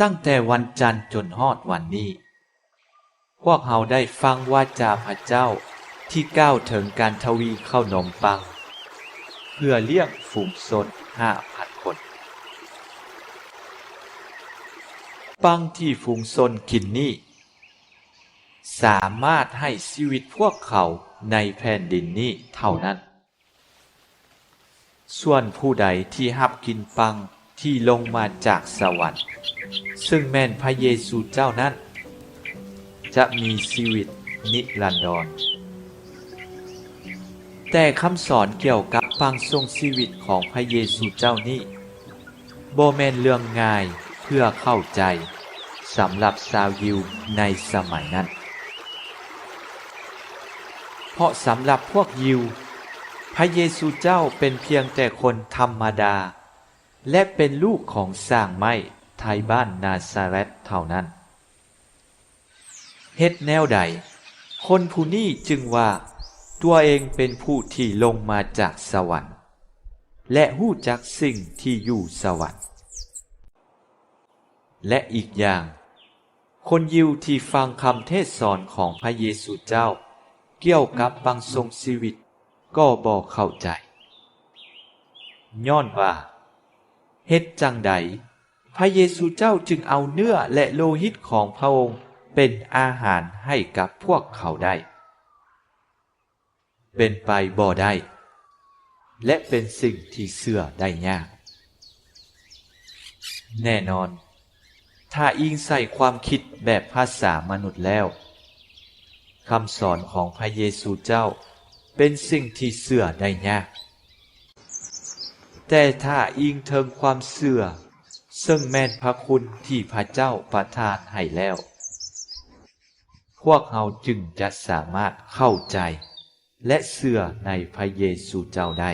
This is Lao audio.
ຕັ້ງແຕ່ວັນຈັນຈົນຮອດວັນນີ້, ພວກເຮົາໄດ້ຟັງວາຈາພະເຈົ້າທີ່ກ່າວເຖິງການທະວີເຂົ້າໜົມປັງ ເພື່ອລ້ຽງຝູງຊົນຫ້າພັນຄົນ. ປັງທີ່ຝູງຊົນກິນນີ້ ສາມາດໃຫ້ຊີວິດພວກເຂົາໃນແຜ່ນດິນນີ້ເທົ່ານັ້ນ. ສ່ວນຜູ້ໃດທີ່ຮັບກິນປັງທີ່ລົງມາຈາກສະຫວັນ, ເຊິ່ງແມ່ນພະເຢຊູເຈົ້ານັ້ນ, ຈະມີຊີວິດນິລັນດອນ. ແຕ່ຄຳສອນກ່ຽວກັບປັງຊົງຊີວິດຂອງພະເຢຊູເຈົ້ານີ້ ບໍ່ແມ່ນເລື່ອງງ່າຍເພື່ອເຂົ້າໃຈສຳລັບຊາວຢິວໃນສະໄໝນັ້ນ. ເພາະສຳລັບພວກຢິວ, ພະເຢຊູເຈົ້າເປັນພຽງແຕ່ຄົນທຳມະດາ ແລະ ເປັນລູກຂອງຊ່າງໄມ້ໄທບ້ານນາຊາແຣດເທົ່ານັ້ນ. ເຮັດແນວໃດຄົນຜູ້ນີ້ຈຶ່ງວ່າຕົວເອງເປັນຜູ້ທີ່ລົງມາຈາກສະຫວັນ ແລະ ຮູ້ຈັກສິ່ງທີ່ຢູ່ສະຫວັນ? ແລະ ອີກຢ່າງ, ຄົນຢິວທີ່ຟັງຄຳເທດສອນຂອງພະເຢຊູເຈົ້າກ່ຽວກັບບັງຊົງຊີວິດກໍບໍ່ເຂົ້າໃຈ, ຍ້ອນວ່າ ເຮັດຈັ່ງໃດພະເຢຊູເຈົ້າຈຶ່ງເອົາເນື້ອ ແລະ ໂລຫິດຂອງພະອົງເປັນອາຫານໃຫ້ກັບພວກເຂົາໄດ້? ເປັນໄປບໍ່ໄດ້ ແລະ ເປັນສິ່ງທີ່ເຊື່ອໄດ້ຍາກ. ແນ່ນອນ, ຖ້າອີງໃສ່ຄວາມຄິດແບບພາສາມະນຸດແລ້ວ, ຄຳສອນຂອງພະເຢຊູເຈົ້າເປັນສິ່ງທີ່ເຊື່ອໄດ້ຍາກ. ແຕ່ຖ້າອີງເຖິງຄວາມເຊື່ອ, ເຊິ່ງແມ່ນພະຄຸນທີ່ພະເຈົ້າປະທານໃຫ້ແລ້ວ, ພວກເຮົາຈຶ່ງຈະສາມາດເຂົ້າໃຈ ແລະ ເຊື່ອໃນພະເຢຊູເຈົ້າໄດ້.